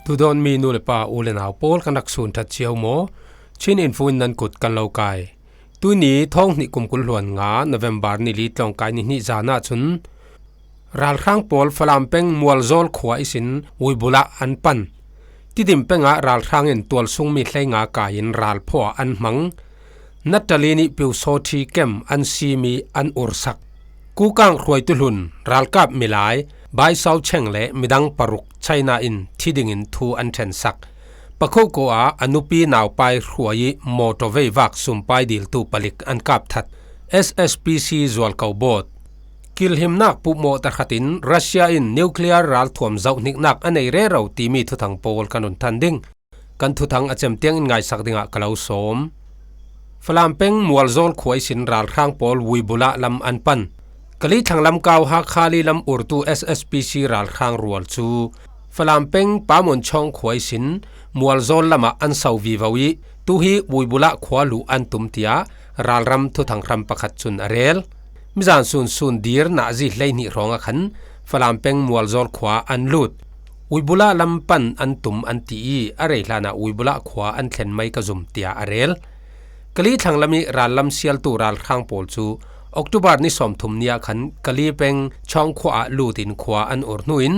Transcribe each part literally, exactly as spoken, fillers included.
Tudawn mi nu le pa, u le nau pawl, kan rak sun ṭhat cio maw? Chin Info in nan kut kan lo kai. Tuni thawng hnih kum kul hluan nga November ni li tlawngkai ni hnih zan ah cun ralhrang pawl Falam peng Mualzawl khua ihsin Uibula an pan. Tidim pengah ralhrang in tualsung mi hleinga kai in ralphaw ah an hmang. Nattali nih Pyusawṭhi kem an simi an ursak. Kukang hruaitu hlun ralkap milai Baisau Cheng le midang paruk China in thi dingin thu an ṭhensak. Pakhohko ah a nupi naupai hruai ih mawtaw veivak sumpai diltu palik an kap that. S S P C Zualko Boat kilhimnak puhmawh tarkhat in Russia in nuclear ralthuam zohhniknak a nei rero timi thuthang pawl kan run than ding. Kan thuthang a cem tiangin ngaisak dingah ka lo sawm. Falam peng Mualzawl khua ihsin ralhrang pawl Uibula lam an pan. Kali thlang lam kau Hakhali lam urtu S S P C ralhrang rual cu Falam peng Pamun Chawng khua ihsin Mualzawl lamah an so vivo ih tuhi Uibula khua luh an tum, tiah ralram thuthang hram pakhat cun a rel. Mizan sun sun dir nazi hleihnih hrawngah khan Falam peng Mualzawl khua an lut. Uibula lam pan an tum an ti ih a rei hlanah Uibula khua an thlen mai ka zum, tiah a rel. Kali thlang lam ih rallam sialtu ralhrang pawl cu October ni sawmthum ni ah khan Kali peng Chawng khua ah lut in khua an ur hnu in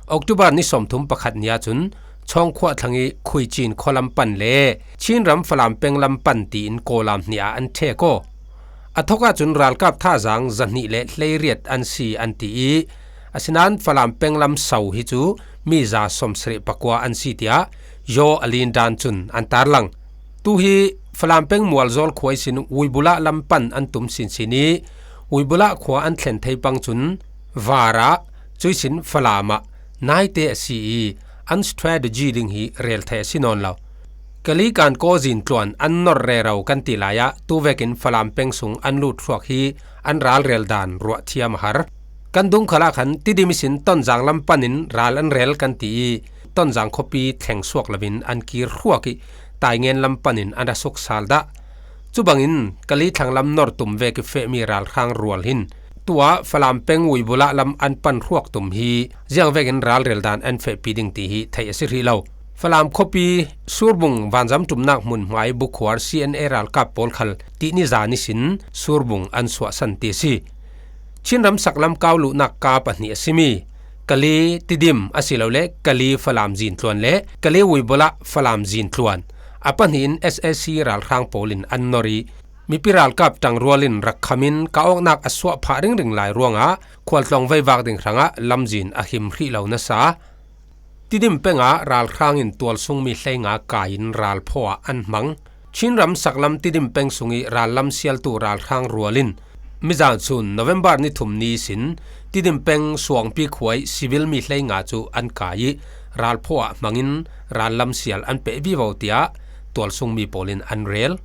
October ni sawmthum pakhat ni ah cun Chawng khua thlang ih Khuicin khualam pan le Chinram Falam peng lam pan tiin Kawlam hnih ah an ṭhek aw. A thawk ahcun ralkap thazang zahnih le hleiriat an si an ti ih, asinain Falam peng lam so hi cu mi za sawmsarih pakua an si, tiah Yaw Alin Dan cun an tarlang. Tuhi Falam peng Mualzawl khua ihsin Uibula lam pan an tum sinsin ih Uibula khua an thlen thei pang cun var ah, cuihsin Falam ah naite a si ih an strategy ding hi rel thei a si nawn lo. Kali kan kaw zin tluan an nor rero kan ti lai ah tuvekin Falam peng sung an lut hruak hi an ralrel dan ruahthiam a har. Kan dungkhal ah khan Tidim ihsin Tonzang lam panin ral an rel kan ti ih Tonzang khuapi thleng suak loin an kir hruak ih Taingen lam panin an ra suksal dah. Cubangin Kali thlang lam nor tum vek ih fehmi ralhrang rual hin tuah Falam peng Uibula lam an pan hruak tum hi ziangvekin ralrel dan an fehpi ding ti hi theih a si hrih lo. Falam khuapi Surbung vanzam ṭumnak hmunhma ih bukhuar C N A ralkap pawl khal tihni zan ihsin Surbung an suahsan ti a si. Chinram saklam kau luhnak kap a hnih a simi Kali Tidim asilole Kali Falam zintluan le Kali Uibula Falam zintluan a pahnih in S A C ralhrang pawl in an nor ih mipi ralkap ṭangrual in rak kham in kah awknak a suah phah ringring lai ruangah khualtlawng veivak ding hrangah lamzin a him hrih lo nasa. Tidim pengah ralhrang in tualsung mi hleinga kai in ralphaw ah an hmang. Chinram saklam Tidim peng sung ih rallam sialtu ralhrang rual in mizan sun November ni thum ni ihsin Tidim peng Suangpi khua ih civil mi hleinga cu an kai ih ralphaw ah hmangin rallam sial an peh vivo, tiah tualsung mi pawl in an rel.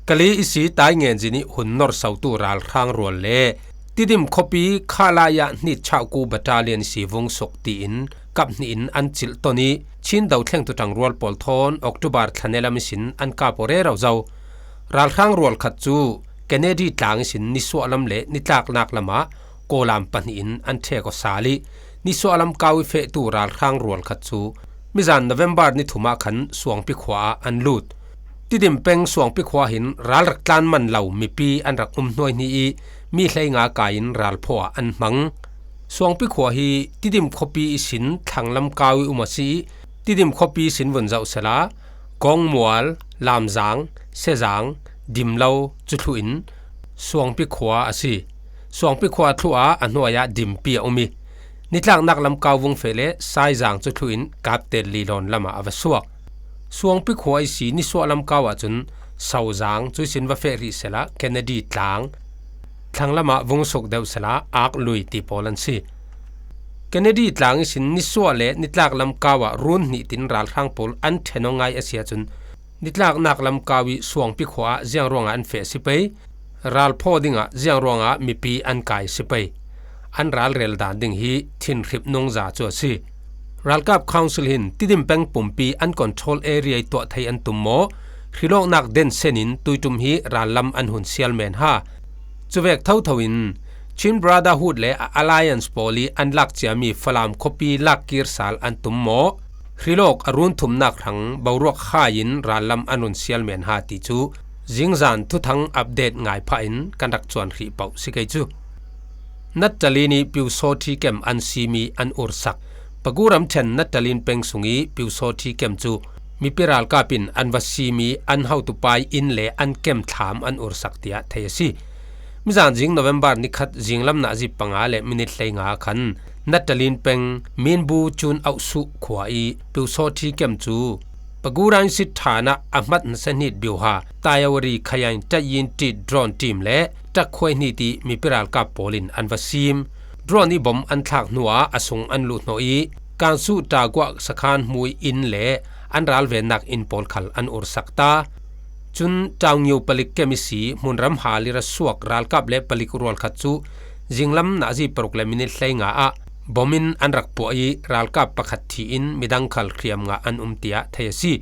Kali ih si Taingen zin ih hun nor sotu ralhrang rual le Tidim khuapi Khalaya hnit chauhku battalion ih si vungsuk tiin kap hnih in an cilh ton ih Chin do thlengtu ṭangrual pawl thawn October thla ne lam ihsin an kap aw rero zo. Ralhrang rual khat cu Kennedy tlang ihsin nisuah lam le nitlaknak lamah Kawlam pahnih in an ṭhek aw sal ih nisuah lam kau ih fehtu ralhrang rual khat cu mizan November ni thum ah khan Suangpi khua ah an lut. Tidim peng Suangpi khua hin ral rak tlan man lo mipi an rak um hnuaihnih ih mi hleinga kai in ralphaw ah an hmang. Suangpi khua hi Tidim khuapi ihsin thlanglam kau ih um a si ih Tidim khuapi ihsin vun zoh sehla Kawngmual, Lamzang, Sezang, Dimlo cu thluh in Suangpi khua a si. Suangpi khua thluh ah a hnuai ah Dimpi a um ih nitlaknak lam kau vung feh le Saizang cu thluh in Kaptel Lilawn lamah a va suak. Suangpi khua ih si nisuah lam kau ahcun Sozang cu ihsin va feh rih sehla Kennedy tlang, thlanglam ah vungsuk deuh sehla Aklui ti pawl an si. Kennedy tlang ihsin nisuah le nitlak lam kau ah run hnih tin ralhrang pawl an ṭhen aw ngai a si ahcun nitlaknak lam kau ih Suangpi khua ah ziang ruangah an feh a si pei? Ralphaw dingah ziang ruangah mipi an kai a si pei? An ralrel dan ding hi thinhrip nungza cu a si. Ralkap Council hin Tidim peng pumpi an control area ih tuah thei an tum maw? Hrilawknak den sen in tuiṭum hi rallam an hun sial men ha. Cuvek thotho in Chin Brotherhood le a alliance pawl ih an lak ciami Falam khuapi lak kir sal an tum maw? Hrilawk a run thumnak hrang boruak khai in rallam an run sial men ha ti cu zingzan thuthang update ngai phah in kan rak cuan hrih paoh si kei cu. Nattalin i Pyusawṭhi kem an simi an ursak. Pagu ramṭhen Nattalin peng sung i Pyusawṭhi kem cu mipi ralkap in an va simi an hotupa i inn le an kem thlam an ursak tiah thei a si. Mizan zing November nikhat zinglam nazi panga le minit hleinga khan Nattalin peng Minbu Cun Auh Suh khua i Pyusawṭhi kem cu Pagu Rain Sit ṭhan ah a hmat hnasahnit biuha Tayawari Khayain ṭayin ṭit drone team le ṭak khuai hnit i mipi ralkap pawl in an va sim. Drone i bom an thlak hnuah a sung an luh hnawh i Kansuh Taguah sakhan hmui inn le an ralvennak inn pawl khal an ursak ta. Cun Taungyu palik kem i si hmunram hal i ra suak ralkap le palik rual khat cu zinglam nazi paruk le minit hleinga ah bom in an rak puah i ralkap pakhat thi in midang khal hriamnga an um tiah thei a si.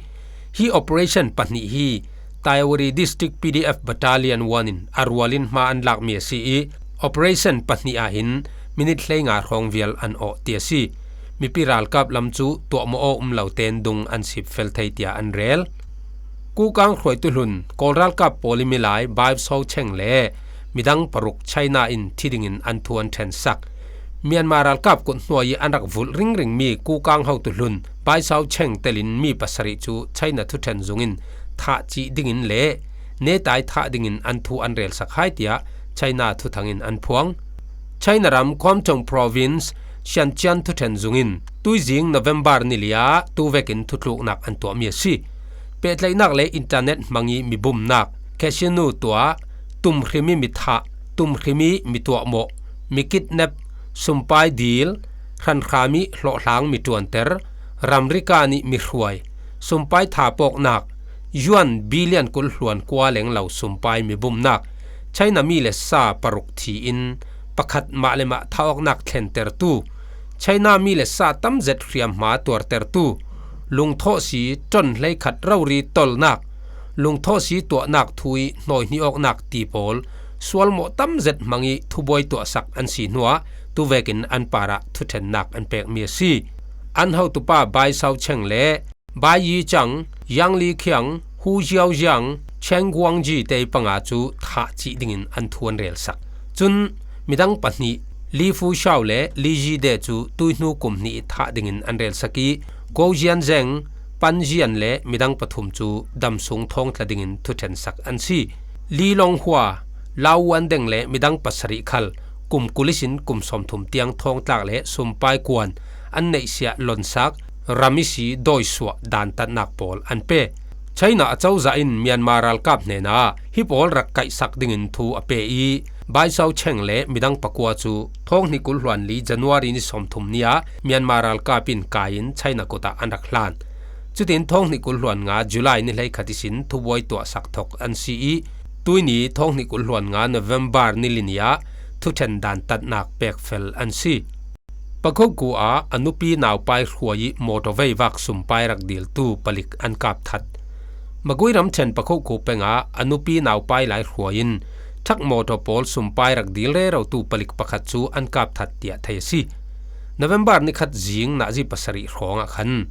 Hi operation pahnih hi Tayawari District P D F Battalion one in a rual in hma an lakmi a si i operation pahnih ah hin minit hleinga hrawng vial an awh ti a si. Mipi ralkap lam cu tuahmawh aw um lo tein dung an sipfel thei tiah an rel. Kukang hruaitu hlun Kawl ralkap pawl i milai Bai Sau Cheng le midang paruk China in thi dingin an thu an ṭhensak. Myanmar ralkap kut hnuai i an rak vulh ringringmi Kukang hotu hlun Bai Sau Cheng telin mi pasarih cu China thuṭhen zungin thah cih dingin le netai thah dingin an thu an relsak hai tiah China thuthang in an phuang. China ram Guangdong Province, Shanjian thuṭhen zungin tuizing November ni li ah tuvekin thutluknak an tuahmi a si. Pehtlaihnak le internet hmang i mi bumnak, casino tuah, tumhrim i mi thah, tumhrim i mi tuahmawh, mi kidnap, sumpai dil, hranhram i hlawhhlang mi ṭuanter, ramri kan i mi hruai, sumpai thapawknak, yuan billion kul hluan kua leng lo sumpai mi bumnak, China mi le sa paruk thi in pakhat mah le mah thahawknak thlentertu, China mi le sa tamzet hriamhma tuartertu, lungthawhsi ṭon hleikhat rori tolnak, lungthawhsi tuahnak thu i hnawi hnih awknak ti pawl sualmawh tamzet hmang i thubuai tuahsak an si hnuah tuvekin an parah thuṭhennak an pekmi a si. An hotupa Bai Sau Cheng le Bai Yi Chang, Yang Li Khiang, Hu Xiao Xiang, Cheng Guang Ji te panga cu thah cih dingin an thu an relsak. Cun midang pahnih Li Fu Shao le Li Yi De cu tuihnu kum hnih thah dingin an relsak i Go Zian Zeng, Pan Zian le midang pathum cu damsung thawngtla dingin thuṭhensak an si. Li Long Hua, Lau Wan Deng le midang pasarih khal kum kul ihsin kum sawmthum tiang thawngtlak le sumpai kuan an neihsiah lonsak ram ihsi dawisuah dantatnak pawl an pe. China acozah in Myanmar ralkap hnenah hi pawl rak kaihsak dingin thu a pe i Bai Sau Cheng le midang pakua cu thawng hnih kul hluan li January ni sawmthum ni ah Myanmar ralkap in kai in China kut ah an rak hlan. Cutin thawng hnih kul hluan nga July ni hleikhat ihsin thubuai tuahsak thawk an si i tuini thawng hnih kul hluan nga November ni li ni ah thuṭhen dantatnak pekfel an si. Pakhoku ah a nupi naupai hruai i mawṭawvei vak sumpai rak diltu palik an kap that. Magui ramṭhen Pakhoku peng ah a nupi naupai lai hruai in ṭhak mawṭaw pawl sumpai rak dil rerotu palik pakhat cu an kap that tiah thei a si. November nikhat zing nazi pasarih hrawng ah khan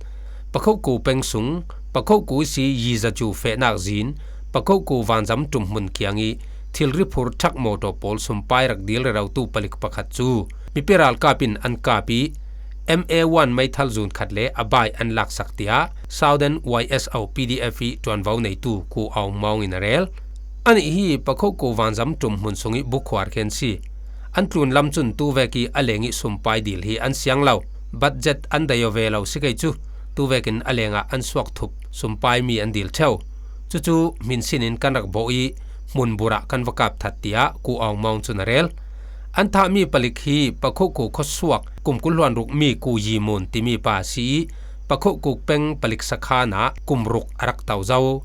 Pakhoku peng sung Pakhoku ihsi Yizacu fehnak zin Pakhoku vanzam ṭumhmun kiang i thilri phur ṭhak mawṭaw pawl sumpai rak dil rerotu palik pakhat cu mipi ralkap in an kap i M A one meithal zun khat le a bai an laksak tiah Southern Y S O P D F i ṭuanvo neitu Ku Aung Maung in a rel. Anih hi Pakhoku vanzam ṭumhmun sung i bukhuar khen si. An tlun lam cun tuvek i a leng i sumpai dil hi an siang lo. Budget an dei aw ve lo si kei cu tuvekin a lengah an suak thup sumpai mi an dil ṭheu. Cucu hminsin in kan rak bawh i hmunburah kan va kap that tiah Ku Aung Maung cun a rel. An thahmi palik hi Pakhoku khuasuak kum kul hluan rukmi Ku Yi Mun timi pa a si i Pakhoku peng palik sakhan ah kum ruk a rak to zo.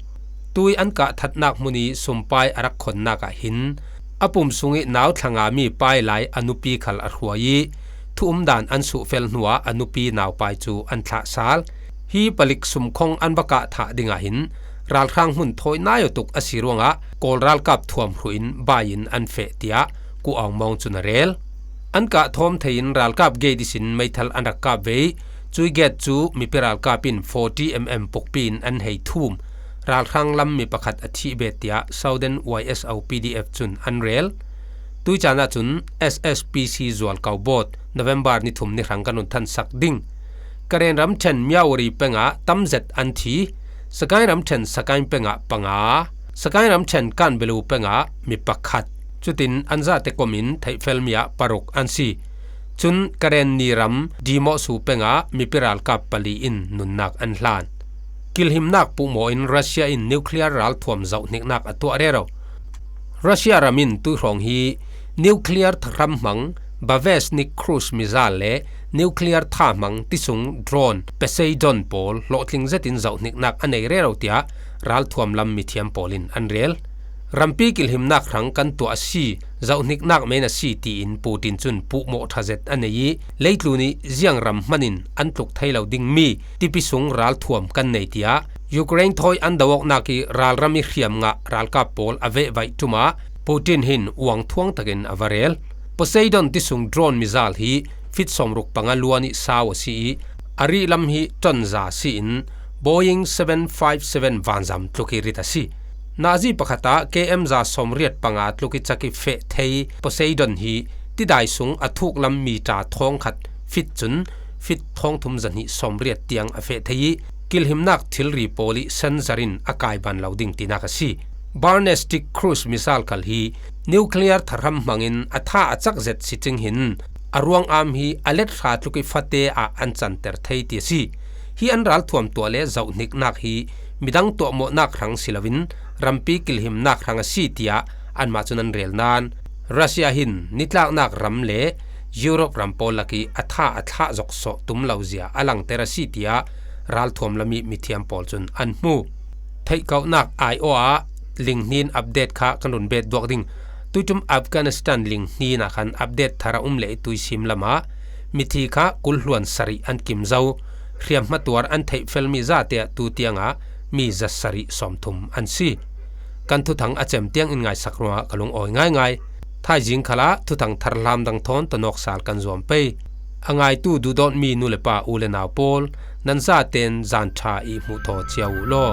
Tui an kah thatnak hmun i sumpai a rak khonnak ah hin a pum sung i nau thlanga mi pai lai a nupi khal a hruai i thu umdan an suhfel hnuah a nupi naupai cu an thlah sal. Hi palik sumkhong an va kah thah dingah hin ralhrang hmun thawi nai awtuk a si ruangah Kawl ralkap thuam hruh in bai in an feh tiah Ku Aung Maung cun a rel. An kah thawm thei in ralkap gate ihsin meithal an rak kap ve i Cui gate cu mipi ralkap in forty MM pukpi in an hei thum. Ralhrang lam mi pakhat a thih bet tiah Southern Y S O P D F cun an rel. Tui caan ahcun S S P C zualko bawt November ni thum ni hrang kan run thansak ding. Karen ramṭhen Myawaddy peng ah tamzet an thi. Sagaing ramṭhen Sagaing peng ah panga, Sagaing ramṭhen Kanbelu peng ah mi pakhat. Cutin an zate kom in theihfelmi ah paruk an si. Cun Karen ni ram Dimosu peng ah mipi ralkap pali in nunnak an hlan. Kilhimnak puhmawh in Russia in nuclear ralthuam zohhniknak a tuah rero. Russia ram in tuihrawng hi nuclear thahram hmang Bavesnik cruise missile le nuclear tha hmang tisung drone Poseidon pawl hlawhtling zetin zohhniknak a nei rero tiah ralthuam lam mithiam pawl in an rel. Rampi kilhimnak hrang kan tuah a si, zohhniknak men a si tiin Putin cun puhmawh ṭha zet a nei i, leitlun i ziang ram hman in an tluk thei lo dingmi tipi sung ralthuam kan nei tiah Ukraine thawi an do awknak i ralram i hriam ngah ralkap pawl a vehvaih ṭum ah Putin hin uang thuang takin a va rel. Poseidon tisung drone missile hi fit sawmruk panga luan i sau a si i, a rih lam hi ton za si in Boeing seven five seven vanzam tluk i rit a si. Nazi pakhat ah K M za sawmriat panga tluk i cak i feh thei Poseidon hi tidai sung a thuk lam mita thawngkhat fit cun fit thawngthum zahnih sawmriat tiang a feh thei i, kilhimnak thilri pawl i sensor in a kai ban lo ding tinak a si. Ballistic cruise missile khal hi nuclear thahram hmangin a tha a cak zet si cing hin a ruangam hi a let hra tluk i fate ah an canter thei ti a si. Hi an ralthuam tuah le zohhniknak hi midang tuahmawhnak hrang si loin rampi kilhimnak hrang a si tiah anmah cun an rel nain Russia hin nitlaknak ram le Europe ram pawl lak i a tha a thlah zok sawh tum lo zia a langter a si tiah ralthuam lam i mithiam pawl cun an hmu. Theihkauhnak aiawh ah linghnin update kha kan run bet duak ding. Tuiṭum Afghanistan linghnin ah khan update thar a um le i tuisim lam ah mithi kha kul hluan sarih an kim zo. Hriamhma tuar an theihfelmi zate ah tu tiang ah mi za sarih sawmthum an si. Kan thuthang a cem tiang in ngaisak ruangah ka lungawi ngaingai. Thaizing khal ah thuthang thar hlam dang thawn tonawk sal kan zuam pei. A ngaitu duhdawtmi nu le pa, u le nau pawl, nan zaten zan ṭha i hmuh thaw cio uh law.